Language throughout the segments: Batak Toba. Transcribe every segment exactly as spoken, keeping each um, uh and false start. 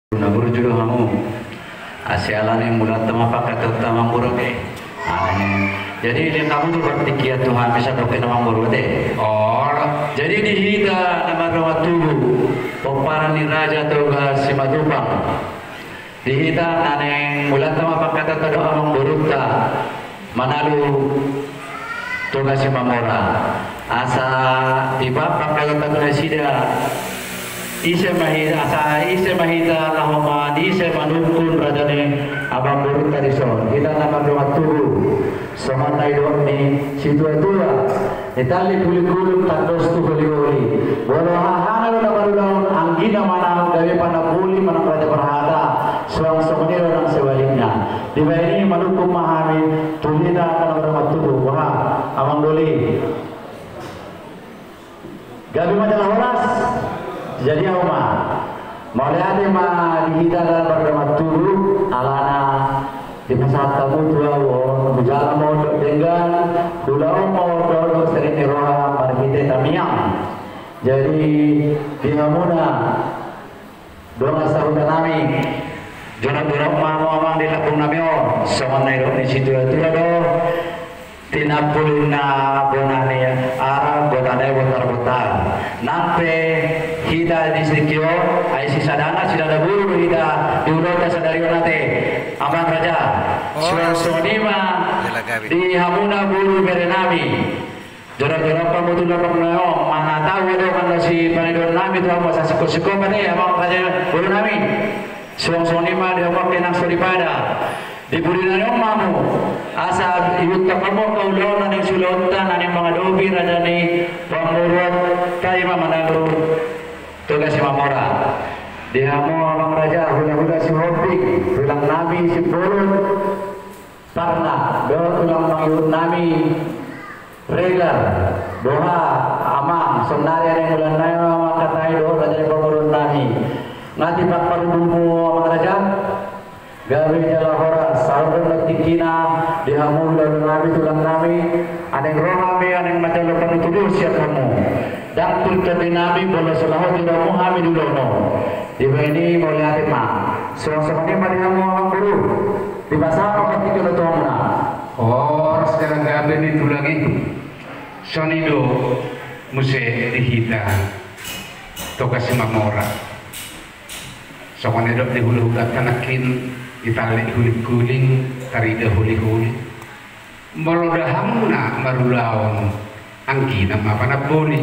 Na burju do hamu. Asa ala ni i mulak ma pangkataion ta amangboru ate. Jadi lehon hamu do partingkian tu hami sadok i amangboru ate. Jadi di hita na mardongan tubu, pomparan ni Raja Toga Simatupang, di hita na naeng mulak ma pangkataion ta dohot amangborunta Manalu Toga Simamora. Asa dipapak hata tu nasida, ise ma hita, asa ise ma hita laho manise manungkun raja ni amangborunta dison. Hita na mardongan tubu, songon na nidok ni situatua: Ni tallik hulingkuling tangkas tu holiholi. Molo hahana do na marulaon, anggina ma nang gabe panamboli manang raja parhata. Suang songon i do nang sebalikna. Dibahen i manungkun ma hami tu hita na mardongan tubu. Boha, amang doli? Gabe ma jala horas. Jadi ahu ma. Mauliate ma di hita na mardongan tubu, alana dipasahat hamu tu ahu on, hujalo ma on dohot denggan, huulahon ma on dohot sering ni roha marhite tangiang. Jadi di hamuna dongan sahuta nami, jonok-jonok ma hamu amang di lambung nami on, songon na nidok ni situatua do: Tinampul inna bona ni arang, bona ni botar-botar. Nang pe hita di tingki on, ai sisadana sidada boru do hita di ulaonta sadari on ate, amang raja. Suang songon i ma di hamuna boru bere nami. Jonok-jonok hamu tu lambung nami on, manang tahu do kan na sipangidoan nami tu hamu, asa singkop-singkop ate, amang raja, boru nami. Suang songon i ma di hamu angka inang soripada. Di pudi nami on ma hamu, asa ihut hamu angka ulaon na naeng siulaonta na naeng mangadopi raja ni pamoruonta i ma Manalu Toga Simamora. Di hamu amang raja, hula-hula Sihombing, tulang nami Simbolon, Parna, dohot tulang mangihut nami Regar. Boha amang, saonari naeng ulaon nami ma angka tahi dohot raja ni pamoruon nami. Nga tipak parhundulmu amang raja? Gabe jala horas. Sahat do na tingkina di hamu hula-hula nami, tulang nami. Naeng ro hami, naeng manjalo panuturion sian hamu. Ndang tung tondi nami molo so laho tu hamu hami di ulaon on. Dibahen i mauliate ma. Suang songon i ma di hamu amang boru. Dipasahat ma tingki on tu hamuna. Horas jala gabe di tulang i. Songon i do muse di hita Toga Simamora. Songon na nidok ni hula-hulanta nangkin, i tallik hulingkuling, tarida holiholi. Molo dahamuna marulaon, anggina ma panamboli.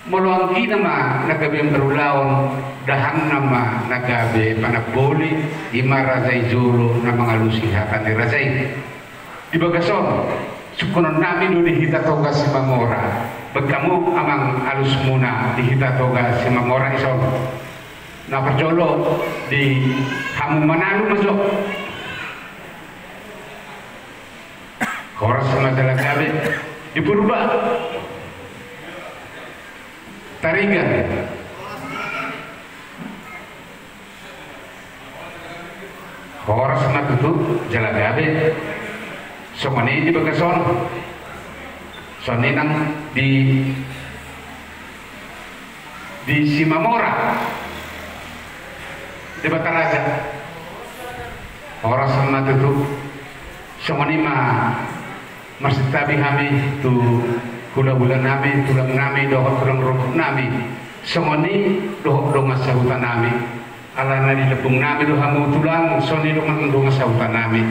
Molo anggina ma na gabe marulaon, dahamna ma na gabe panamboli, i ma raja i jolo na mangalusi hata ni raja i. Di bagas on, sungkunon nami do di hita Toga Simamora. Bahen hamu amang alusmuna di hita Toga Simamora dison. Na parjolo di hamu Manalu ma jo. Horas ma jala gabe. Di Purba. Tarigan. Horas ma tutu jala gabe. Songon i di bagas on. Songon i nang di di Simamora, Debataraja. Horas ma tutu. Songon i ma marsantabi hami tu hula-hula nami, tulang nami dohot tulang rorobot nami. Songon i dohot dongan sahuta nami. Alana di lambung nami do hamu tulang, songon i do nang dongan sahuta nami.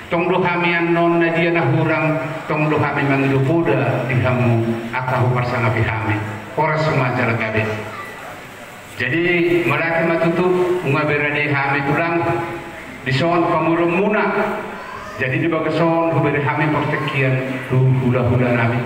Tong do hami annon na dia na hurang, tong do hami mangido poda di hamu angka huparsangapi hami. Horas ma jala gabe. Jadi mauliate ma tutu, nunga berade hami tulang dison pamoruonmuna. Jadi di bagas on hubere hami partingkian tu hula-hula nami.